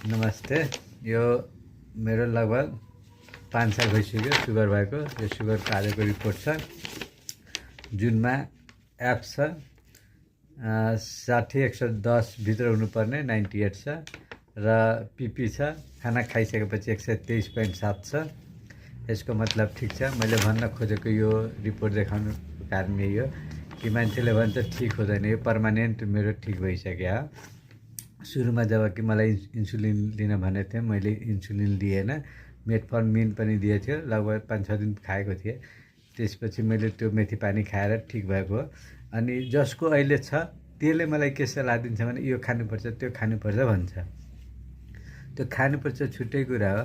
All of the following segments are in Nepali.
नमस्ते। यो मेरो लगभग 5 साल भइसक्यो सुगर भएको। यो सुगरको आजको रिपोर्ट छ। जुनमा एप छ 60/110 भित्र हुनुपर्ने 98 छ र पिपी छ। खाना खाइसकेपछि 123.7 छ। यसको मतलब ठिक छ। मैले भन्न खोजेको यो रिपोर्ट देखाउनुको कारण यही हो कि मान्छेले भन्छ ठिक हुँदैन, यो पर्मानेन्ट मेरो ठिक भइसक्यो। सुरुमा जब कि मलाई इन्सुलिन लिन भनेको थिएँ, मैले इन्सुलिन लिएन। मेटफर्मिन पनि दिएको थियो, लगभग 5-6 दिन खाएको थिएँ। त्यसपछि मैले त्यो मेथी पानी खाएर ठिक भएको हो। अनि जसको अहिले छ त्यसले मलाई के सल्लाह दिन्छ भने यो खानुपर्छ त्यो खानुपर्छ भन्छ। त्यो खानुपर्छ छुट्टै कुरा हो,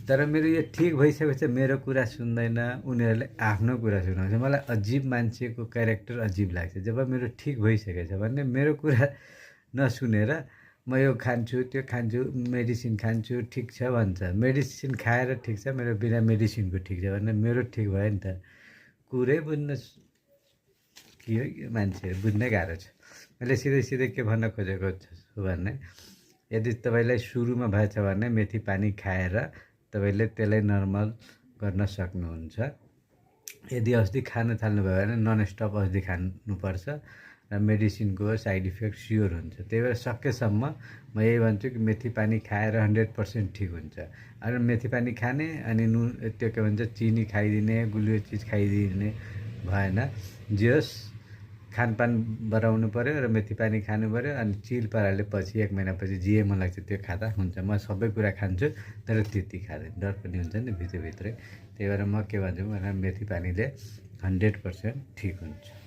तर मेरो यो ठिक भइसकेपछि मेरो कुरा सुन्दैन, उनीहरूले आफ्नो कुरा सुनाउँछ। मलाई अजीब मान्छेको क्यारेक्टर अजीब लाग्छ। जब मेरो ठिक भइसकेछ भने मेरो कुरा नसुनेर म यो खान्छु त्यो खान्छु, मेडिसिन खान्छु, ठिक छ भन्छ। मेडिसिन खाएर ठिक छ, मेरो बिना मेडिसिनको ठिक छ भने मेरो ठिक भयो नि त। कुरै बुझ्न के हो यो मान्छेहरू बुझ्नै गाह्रो छ। मैले सिधै के भन्न खोजेको छु भने यदि तपाईँलाई सुरुमा भएछ भने मेथी पानी खाएर तपाईँले त्यसलाई नर्मल गर्न सक्नुहुन्छ। यदि औषधि खान थाल्नुभयो भने नन स्टप औषधि खानुपर्छ र मेडिसिनको साइड इफेक्ट स्योर हुन्छ। त्यही भएर सकेसम्म म यही भन्छु कि मेथी पानी खाएर 100% ठिक हुन्छ। अनि मेथी पानी खाने अनि नुन त्यो के भन्छ चिनी खाइदिने, गुलियो चिज खाइदिने भएन। जे होस् खानपान बढाउनु पऱ्यो र मेथी पानी खानु पऱ्यो। अनि चिल पाराले पछि 1 महिनापछि जे मन लाग्छ त्यो खाँदा हुन्छ। म सबै कुरा खान्छु तर त्यति खाँदैन, डर पनि हुन्छ नि भित्रभित्रै। त्यही भएर म के भन्छु भने मेथी पानीले 100% ठिक हुन्छ।